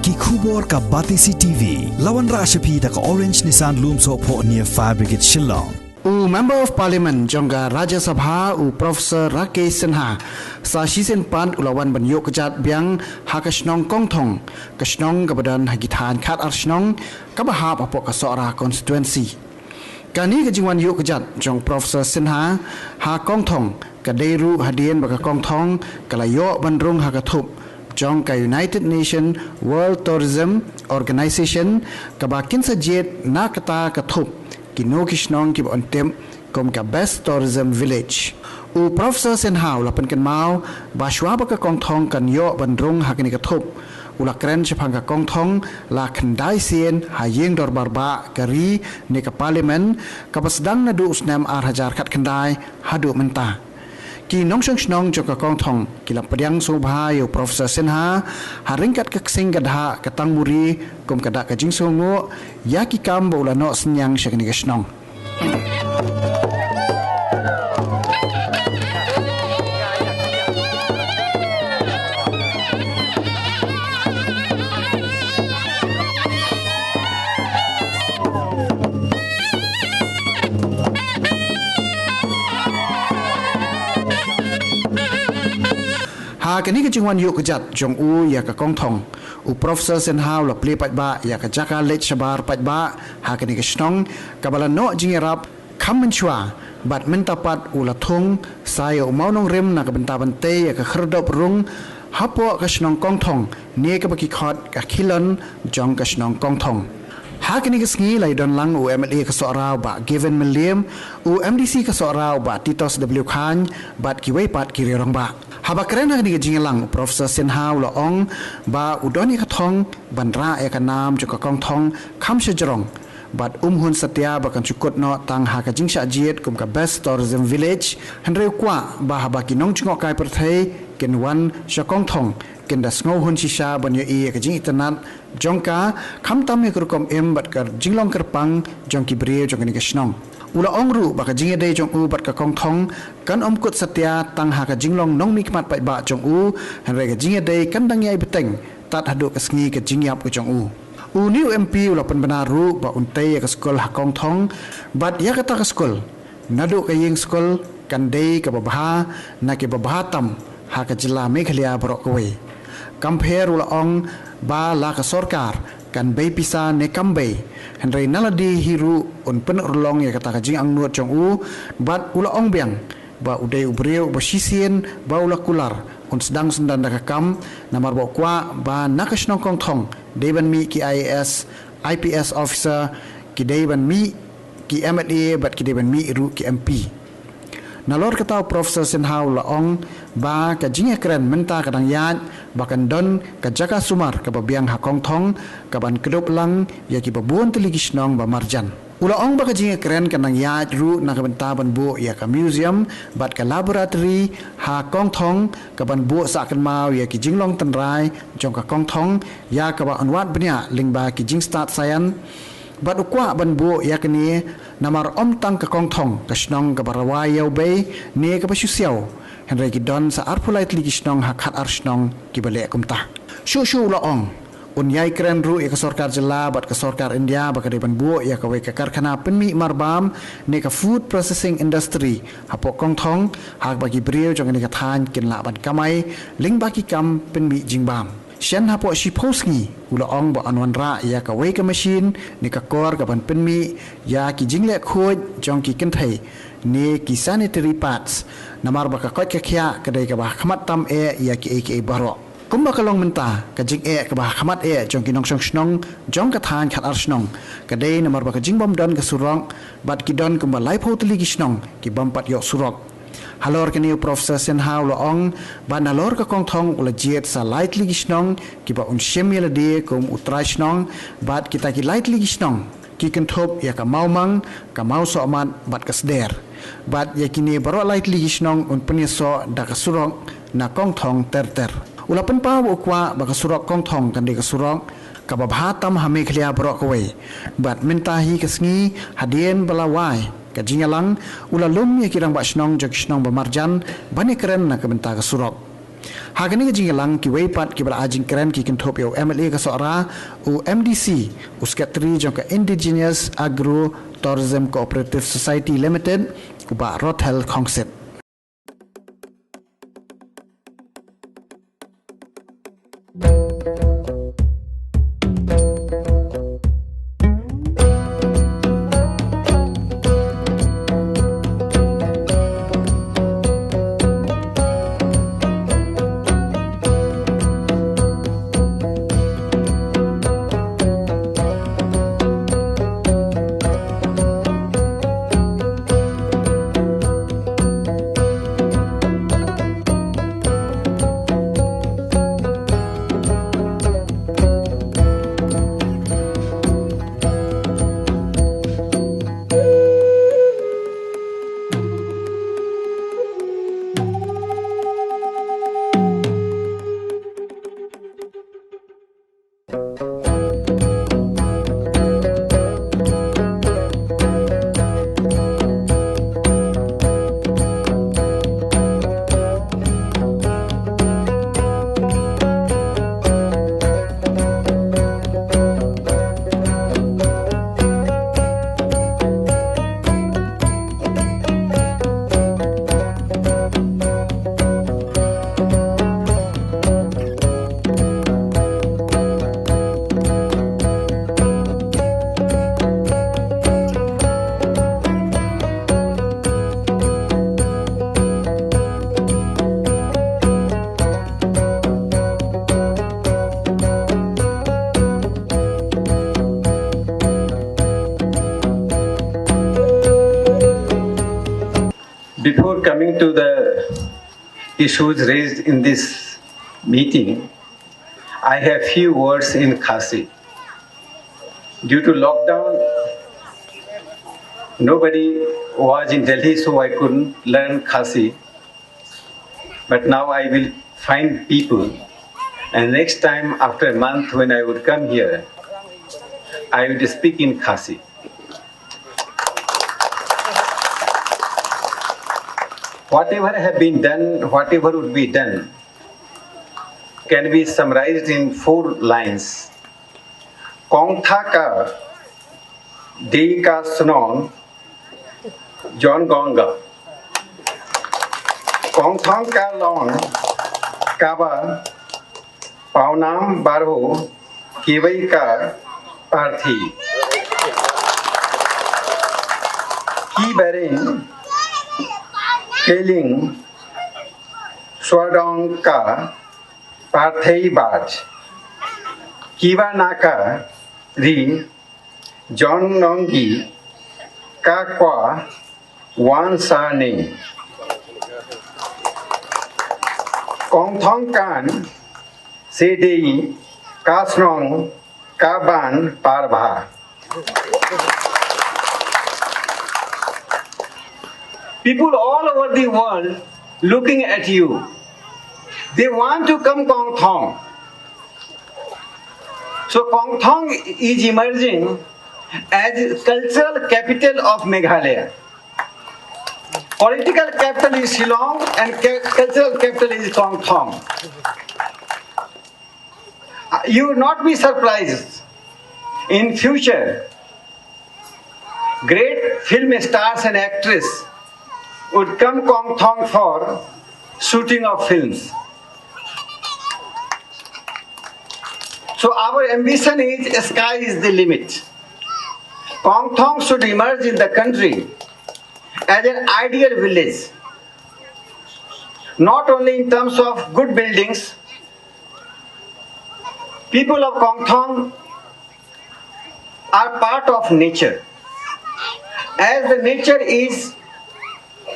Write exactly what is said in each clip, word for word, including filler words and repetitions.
Ki khubor ka Batesi TV la wanrah sha phi da ka Orange Nissan Lumsohphoh near Fire Brigade Shillong. U Member of Parliament jong ka Rajya Sabha u Professor Rakesh Sinha sa shisien pat u la wan ban ïoh kjat biang ha ka shnong Kongthong, ka shnong kaba don ha ki thaiñ khatar shnong kaba hap hapoh ka Sohra constituency. Kane ka jingwan ïoh kjat jong Professor Sinha ha Kongthong ka dei ruh hadien ba ka Kongthong ka la ïoh ban rung ha ka thup jong ka United Nations World Tourism Organization, kaba kin sa jied na kata ka thup kino ki shnong kiba yn tip kum ka Best Tourism Village. U Professor Sinha u la pynkynmaw ba shuwa ba ka Kongthong kan ïoh ban rung ha kane ka thup, u la kren shaphang ka Kongthong la khyndai sien ha ïing dorbar bah ka ri ne ka Parliament, kaba sdang naduh u snem ar hajar khatkhyndai haduh mynta. Ki nongshong shnong jong ka Kongthong ki la pdiang sngewbha ïa u Professor Sinha ha ryngkat ka ksing ka dhah ka tangmuri kum ka dak ka jingsngewnguh ïa ki kam ba u la noh synñiang sha kane ka shnong. Ha kane ka jingwan ïoh kjat jong u ïa ka Kongthong, u Professor Sinha u la plie paidbah ïa ka jaka leit shabar paidbah ha kane ka shnong kaba la noh jingïarap kham mynshuwa, bad mynta pat u la thung sa ïa u mawnongrim na ka bynta ban tei ïa ka khyrdop rung hapoh ka shnong Kongthong ne kaba ki khot ka khilon jong ka shnong Kongthong. Ha kane ka sngi la ïadon lang u MLA ka Sohra u Bah Given Mylliem, u MDC ka Sohra u Bah Titos W Chyne, bad kiwei pat ki riew rangbah. Haba kren ha kane ka jingïalang u Professor Sinha u la ong ba u don ïa ka thong ban rah ïa ka nam jong ka Kongthong kham shajrong, bad um hun satia ba kan shu kut noh tang ha ka jingshah jied kum ka Best Tourism Village, hynrei u kwah ba haba ki nongjngohkai pyrthei kin wan sha Kongthong kin da sngew hun shisha ban ïohi ïa ka jingitynnad jong ka, khamtam ïa ka rukom im bad ka jinglong kyrpang jong ki briew jong kane ka shnong. U la ong ruh ba ka jingïadei jong u bad ka Kongthong kan ym kut satia tang ha ka jinglong nongmihkhmat paidbah jong u, hynrei ka jingïadei kan dang ïai bteng tad haduh ka sngi ka jingïap ka jong u. Une u MP u la pynbna ruh ba un tei ïa ka skul ha Kongthong, bad ïa kata ka skul, naduh ka ïing skul kan dei kaba bha na kiba bha tam ha ka jylla Meghalaya baroh kawei. Kam pher u la ong ba la ka sorkar kan bei pisa ne kam bei, hynrei na lade hi ruh un pynurlong ïa kata ka jingangnud jong u, bad u la ong biang ba u dei u briew ba shisien ba u la kular un sdang syndan da ka kam, namar ba u kwah ba na ka shnong Kongthong dei ban mih ki IAS, IPS officer, ki dei ban mih ki MLA bad ki dei ban mih ruh ki MP. Nalor kata u Professor Sinha u la ong ba ka jingïakren mynta ka dang ïaid ba kan don ka jaka sumar kaba biang ha Kongthong kaban kdup lang ïa kiba bun tylli ki shnong ba marjan. U la ong ba ka jingïakren kan dang ïaid ruh na ka bynta ban buh ïa ka museum bad ka laboratory ha Kongthong kaban buh sah kynmaw ïa ki jinglong tynrai jong ka Kongthong ïa kaba yn wad bniah lyngba ki jingstad saian. Bad u kwah ban buh ïa kane namar ym tang ka Kongthong ka shnong kaba rwai ïa u bei ne kaba shu siaw, hynrei ki don sa arphew lai tylli ki shnong ha khatar shnong kiba leh kumta. Shuh shuh u la ong un ïai kren ruh ïa ka sorkar jylla bad ka sorkar India ba ka dei ban buh ïa kawei ka karkhana pynmih marbam ne ka food processing industry hapoh Kongthong, ha kaba ki briew jong kane ka thaiñ kin lah ban kamai lyngba ki kam pynmih jingbam. Shen hapoh shiphew sngi u la ong ba yn wanrah ïa kawei ka machine ne ka kor kaban pynmih ïa ki jingleh khuid jong ki kynthei ne ki sanitary pads, namar ba ka koit ka khiah ka dei kaba ha khmat tam eh ïa kiei kiei baroh. Kumba ka long mynta, ka jingeh kaba ha khmat eh jong ki nongshong shnong jong ka thaiñ khatar shnong ka dei namar ba ka jingbym don ka surok, bad ki don kumba laiphew tylli ki shnong ki bym pat ïoh surok. Halor kane u Professor Sinha u la ong ba nalor ka Kongthong u la jied sa lai tylli ki shnong kiba un shim ïa lade kum u trai shnong, bad kita ki lai tylli ki shnong ki kynthup ïa ka Mawmang, ka Mawsohmat bad ka Sder. Bad ïa kine baroh lai tylli ki shnong un pynïasoh da ka surok na Kongthong ter ter. U la pynpaw ba u kwah ba ka surok Kongthong kan dei ka surok kaba bha tam ha Meghalaya baroh kawei. Bad mynta hi ka sngi hadien ba la wai ka jingïalang, u la lum ïa ki rangbah shnong jong ki shnong ba marjan ban ïakren na ka bynta ka surok. Ha kane ka jingïalang, kiwei pat kiba la ai jingkren ki kynthup ïa u M L A ka Sohra, u M D C, u Secretary jong ka Indigenous Agro Tourism Cooperative Society Limited, u Bah Rothel Khongsit. Before coming to the issues raised in this meeting, I have few words in Khasi. Due to lockdown, nobody was in Delhi, so I couldn't learn Khasi. But now I will find people, and next time after a month when I would come here, I would speak in Khasi. Whatever have been done, whatever would be done, can be summarized in four lines. Kongtha ka dei ka shnong John Gonga. Kongthong ka long kaba pawnam barho kiwei ka parthi. Ki bering keling swadong ka parthei baj. Kiba naka ri John Nongi ka kwa wan sa ni. Kongthong kan sedei ka shnong kaban parbha. People all over the world looking at you. They want to come Kongthong. So Kongthong is emerging as cultural capital of Meghalaya. Political capital is Shillong and ca- cultural capital is Kongthong. Uh, you will not be surprised in future. Great film stars and actresses would come Kongthong for shooting of films. So our ambition is sky is the limit. Kongthong should emerge in the country as an ideal village, not only in terms of good buildings. People of Kongthong are part of nature. As the nature is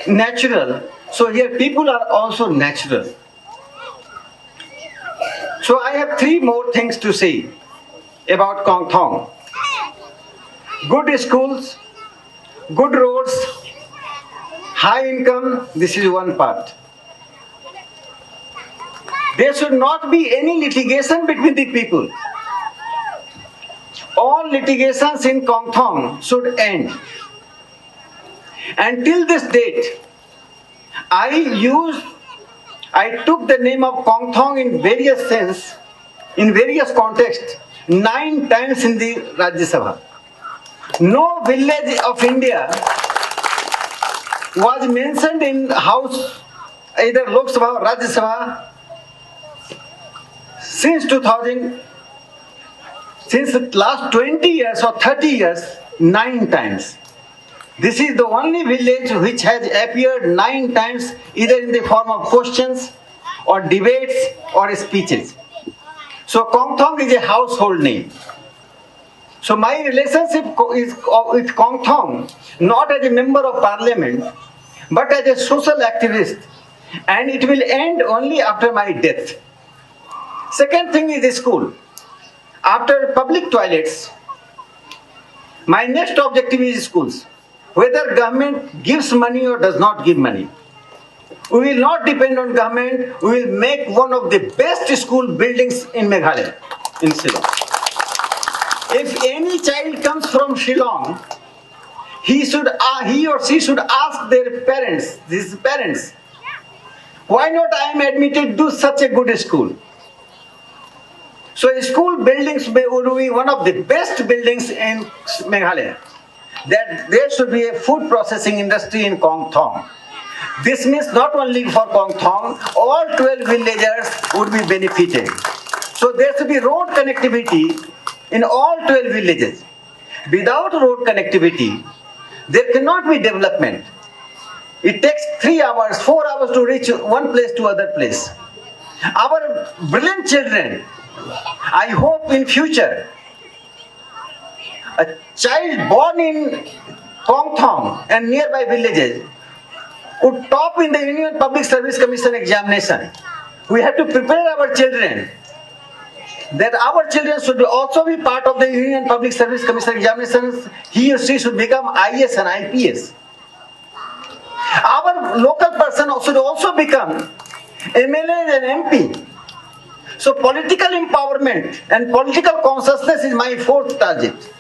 natural, so here people are also natural. So I have three more things to say about Kongthong. Good schools, good roads, high income, this is one part. There should not be any litigation between the people. All litigations in Kongthong should end. Until this date, I use, I took the name of Kongthong in various sense, in various contexts, nine times in the Rajya Sabha. No village of India was mentioned in House, either Lok Sabha or Rajya Sabha, since two thousand, since the last twenty years or thirty years, nine times. This is the only village which has appeared nine times, either in the form of questions or debates or speeches. So Kongthong is a household name. So my relationship co- is co- with Kongthong, not as a member of parliament, but as a social activist, and it will end only after my death. Second thing is the school. After public toilets, my next objective is schools. Whether government gives money or does not give money, we will not depend on government. We will make one of the best school buildings in Meghalaya, in Shillong. If any child comes from Shillong, he should, uh, he or she should ask their parents, his parents, why not I am admitted to such a good school? So school buildings may, would be one of the best buildings in Meghalaya. That there should be a food processing industry in Kongthong. This means not only for Kongthong, all twelve villages would be benefited. So there should be road connectivity in all twelve villages. Without road connectivity, there cannot be development. It takes three hours, four hours to reach one place to other place. Our brilliant children, I hope in future, a child born in Kongthong and nearby villages would top in the Union Public Service Commission examination. We have to prepare our children that our children should also be part of the Union Public Service Commission examinations. He or she should become I A S and I P S. Our local person should also become M L A and M P. So political empowerment and political consciousness is my fourth target.